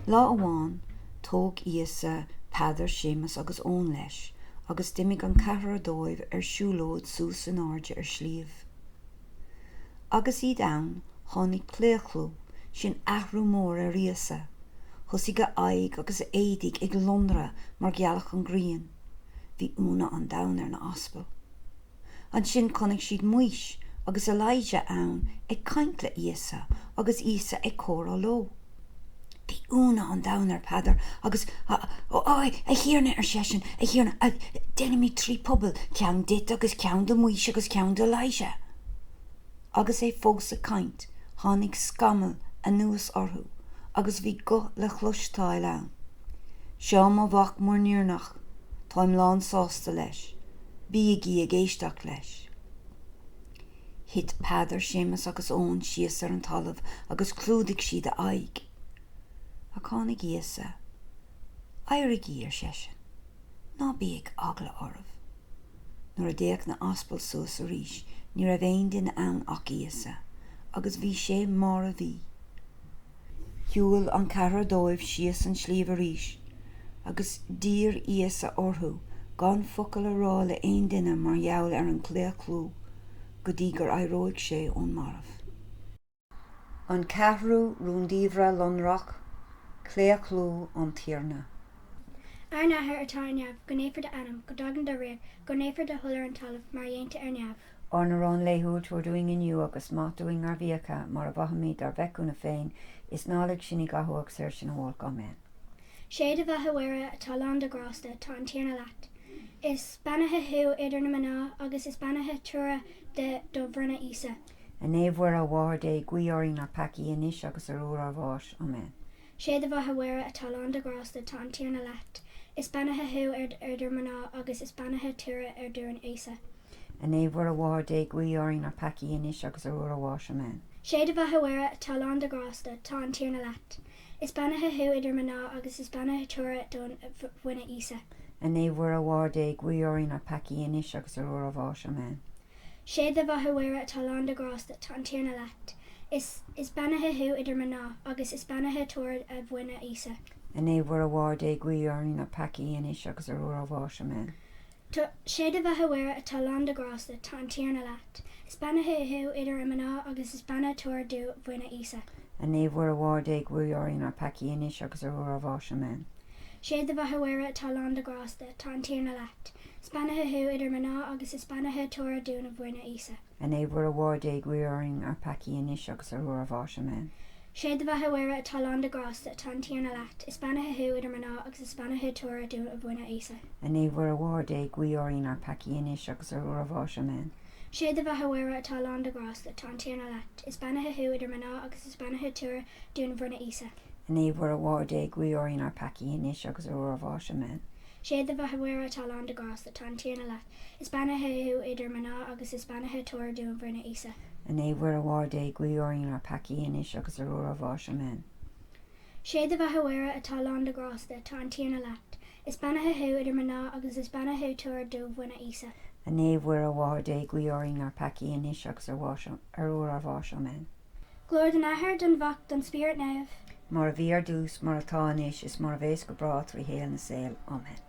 Lá amháin, thóg Íosa Peadar, Séamus agus Eoin leis agus d'imigh an ceathrar dóibh ar siúlóid suas in airde ar sliabh. Agus iad ann, tháinig claochlú, sin athrú mór, ar Íosa. Thosaigh a aghaidh agus a éadaigh ag lonradh mar ghealach an ghrian. Bhí ionadh an domhain ar na aspail. Ansin chonaic siad Maois agus Elijah ann ag caint le Íosa agus Íosa ag comhrá leo. Bhí ionadh an domhain ar Peadar agus Ó, a Thiarna, ar seisean, a Thiarna, déanfaimid 3 puball, ceann duit agus ceann do Mhaois agus ceann d'Elijah. Agus é fós ag caint, tháinig scamall anuas orthu agus bhí guth le chloisteáil ann, Seo mo mhac muirníneach, táim lán sásta leis, bígí ag éisteacht leis. Thit Peadar, Séamus agus Eoin síos ar an talamh agus chlúdaigh siad a aghaidh. Ach tháinig Íosa. Éirigí, ar seisean. Ná bíodh eagla oraibh. Nuair a d'fhéach na aspail suas arís ní raibh aon duine ann ach Íosa, agus bhí sé mar a bhí. Shiúil an ceathrar dóibh síos an sliabh arís, agus d'iarr Íosa orthu gan focal a rá le aon duine mar gheall ar an gclaochlú go dtí gur éireoidh sé ón marbh. An ceathrú rúndiamhair lonrach, Claochlú an Tiarna. Ár nAthair atá ar neamh, go naofar d'ainm, go dtagann do ríocht, go ndéanfar do thoil ar an talamh mar a dhéantar ar neamh. Ár n-arán laethúil tabhair dúinn inniu agus maith dúinn ár bhfiacha, mar a mhaithimid dár bhféichiúna féin, is ná lig sinn i gcathú ach saor sinn ó olc. Amen. Sé do bheatha a Mhuire atá lán de ghrásta, tá an Tiarna leat. Is beannaithe thú idir na mná agus is beannaithe toradh de do bhroinne Íosa. A Naomh Mhuire, a Mháthair Dé, guí orainn ár peacaí, anois agus ar uair ár bháis. Amen. Sé do bheatha a Mhuire atá lán de ghrásta, tá an Tiarna leat. Is beannaithe thú idir mná agus is beannaithe toradh do bhroinne Íosa. A Naomh Mhuire, a Mháthair Dé, guí orainn ár peacaí, anois agus ar uair ár bháis. Amen. Sé do bheatha a Mhuire atá lán de ghrásta, tá an Tiarna leat. Is beannaithe thú idir mná agus is beannaithe toradh do bhroinne Íosa. A Naomh Mhuire, a Mháthair Dé, guí orainn ár peacaí, anois agus ar uair ár bháis. Amen. Sé do bheatha a Mhuire atá lán de ghrásta, tá an Tiarna leat. Is is beannaithe thú idir mná, agus is beannaithe toradh do bhroinne Íosa. A Naomh Mhuire, a Mháthair Dé, guí orainn ár peacaí, anois agus ar uair ár bháis. Amen. Sé do bheatha a Mhuire atá lán de ghrásta, tá an Tiarna leat. Is beannaithe thú idir mná, agus is beannaithe toradh do bhroinne Íosa. A Naomh Mhuire, a Mháthair Dé, guí orainn ár peacaí, anois agus ar uair ár bháis. Amen. Sé do bheatha a Mhuire atá lán de ghrásta, tá an Tiarna leat. Is beannaithe thú idir mná agus is beannaithe toradh do bhroinne Íosa. A Naomh Mhuire, a Mháthair Dé, guí orainn ár peacaí, anois agus ar uair ár bháis. Amen. Sé do bheatha a Mhuire atá lán de ghrásta, tá an Tiarna leat. Is beannaithe thú idir mná agus is beannaithe toradh do bhroinne Íosa. A Naomh Mhuire, a Mháthair Dé, guí orainn ár peacaí, anois agus ar uair ár bháis. Amen. Sé do bheatha a Mhuire atá lán de ghrásta, tá an Tiarna leat. Is beannaithe thú idir mná agus is beannaithe toradh do bhroinne Íosa. A Naomh Mhuire, a Mháthair Dé, guí orainn ár peacaí, anois agus ar uair ár bháis. Amen. Sé do bheatha a Mhuire atá lán de ghrásta, tá an Tiarna leat. Is beannaithe thú idir mná agus is beannaithe toradh do bhroinne Íosa. A Naomh Mhuire, a Mháthair Dé, guí orainn ár peacaí, anois agus ar uair ár bháis. Amen. Sé do bheatha a Mhuire atá lán de ghrásta, tá an Tiarna leat. Is beannaithe thú idir mná agus is beannaithe toradh do bhroinne Íosa. A Naomh Mhuire, a Mháthair Dé, guí orainn ár peacaí, anois agus ar uair ár bháis. Amen. Glóir don Athair, don Mhac, don Spiorad Naomh. Mar a bhí ar dtús, mar atá anois, is mar a bheas go bráth trí shaol na saol. Amen.